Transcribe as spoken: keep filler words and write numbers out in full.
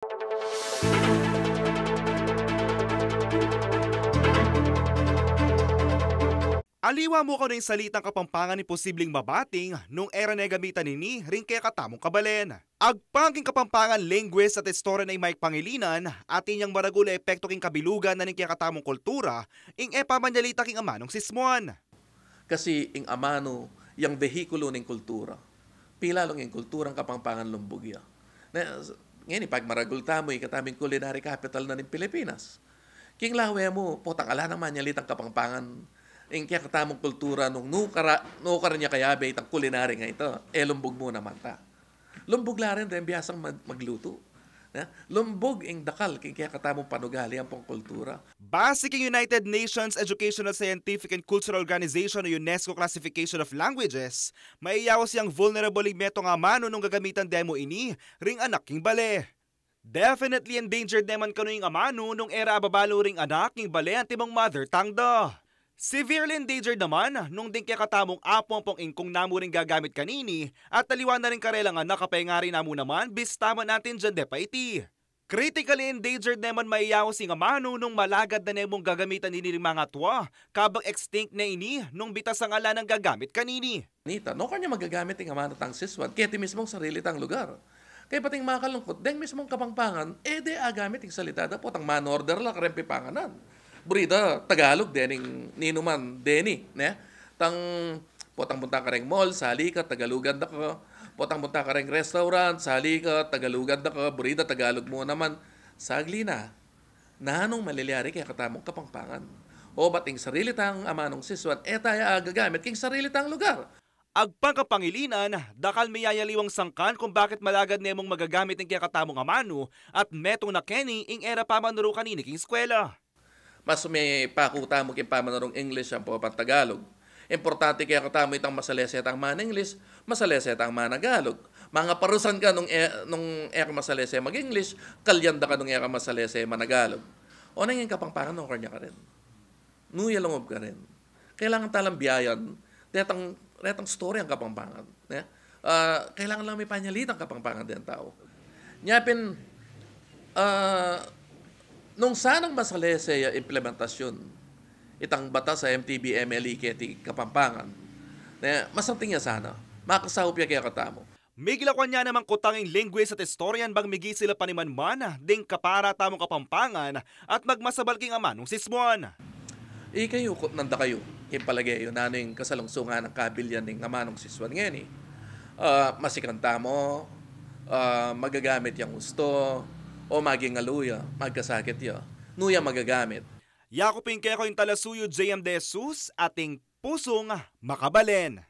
Aliwa mu kanu ing salitang Kapampangan ing posibleng mabating nung e ra ne gamitan ini ring kekatamung kabalen. Agpang king Kapampangan linguist at istorian a i Mike Pangilinan, atin yang maragul a epekto king kabilugan na ning kekatamung kultura ing e pamanyalita king amanung sismuan. Kasi ing amanu, yang behikulu ning kultura. Pilalu ing kulturang Kapampangan lumbug ya. Na, ngeni, pag maragul tamu, ikatamu ing culinary capital na ning Pilipinas. King lawe mu, potang ala nang manyalitang Kapampangan ing kekatamung kultura nung nukaran, nukaran ya kayabe itang culinary nga ita. E lumbug mu naman ta. Lumbug la rin deng biasang mag-, maglutu. Ne? Lumbug ing dakal king kekatamung panugali ampong kultura. Base king United Nations Educational, Scientific and Cultural Organization o UNESCO classification of languages, maiyaus yang vulnerable ing metung a amanu nung gagamitan de mu ini ring anak king bale. Definitely endangered ne man kanu ing amanu nung e ra ababalu ring anak king bale antimong mother tongue da. Severely endangered naman nung ding kekatamung apu ampong ingkung na mu ring gagamit kanini at aliwa na ring karelang anak a pengari na mu naman bista man atin dian de pa iti. Critically endangered ne man maiyaus ing amanu nung malagad na ne mung gagamitan ini ring mangatua, kabang extinct ne ini nung bitasang ala nang gagamit kanini. Nita, nukarin ya magagamit ing amanu tang siswan keti mismung sarili tang lugar? Kaybat ing makalungkut, deng mismung Kapampangan, e de agamit ing salita da, potang manorder la kareng pipanganan. Buri da Tagalog dening ninuman deni, ne? Tang, potang punta kareng mall, sali ka, Tagalugan da ka. Potang punta kareng restaurant, sali ka, Tagalugan da ka, buri da Tagalog mu naman. Sagli na, nanung malilyari kekatamung Kapampangan? Obat ing sarili tang amanung siswan, e ta ya agagamit king sarili tang lugar? Agpang Kapangilinan, dakal miyayaliwang sangkan kung bakit malagad ne mung magagamit ing kekatamung amanu at metung na keni ing e ra pamanuru kanini king eskwela. Mas mipaku tamu king pamanurung English ampo pang Tagalog. Importante kekatamu itang masalese tang man-English, masalese tang man-Tagalog. Mangaparusan ka nung e, nung e ka masalese mag-English, kalyan da ka nung e ka masalese man-Tagalog. O neng ing Kapampangan, nukarin ya karin? Nu ya lungub karin? Kailangan ta lang biayan detang, detang istorya ning Kapampangan, ne? Ah, kailangan lang mipanyalitang Kapampangan deng tau. Nya pin, ah, nung sanang masalese ya implementasyun itang batas a M T B M L E keti Kapampangan, ne, masanting ya sana, makasaup ya kekatamu. Miglakwan ya namang kutang ing linguist at istoryan bang migisil a panimanman ding kapara tamung Kapampangan at magmasabal king amanung sismuan. Ikayu, kutnan da kayu king palage yu, nanu ing kasalungsungan nang kabilyan ning amanung sismuan ngeni? Ah, masikan tamu, ah, magagamit yang ustu, o maging alu ya, magkasakit ya? Nu ya magagamit? Yaku pin keko ing talasuyu, J M De Jesus, ating pusung makabalen.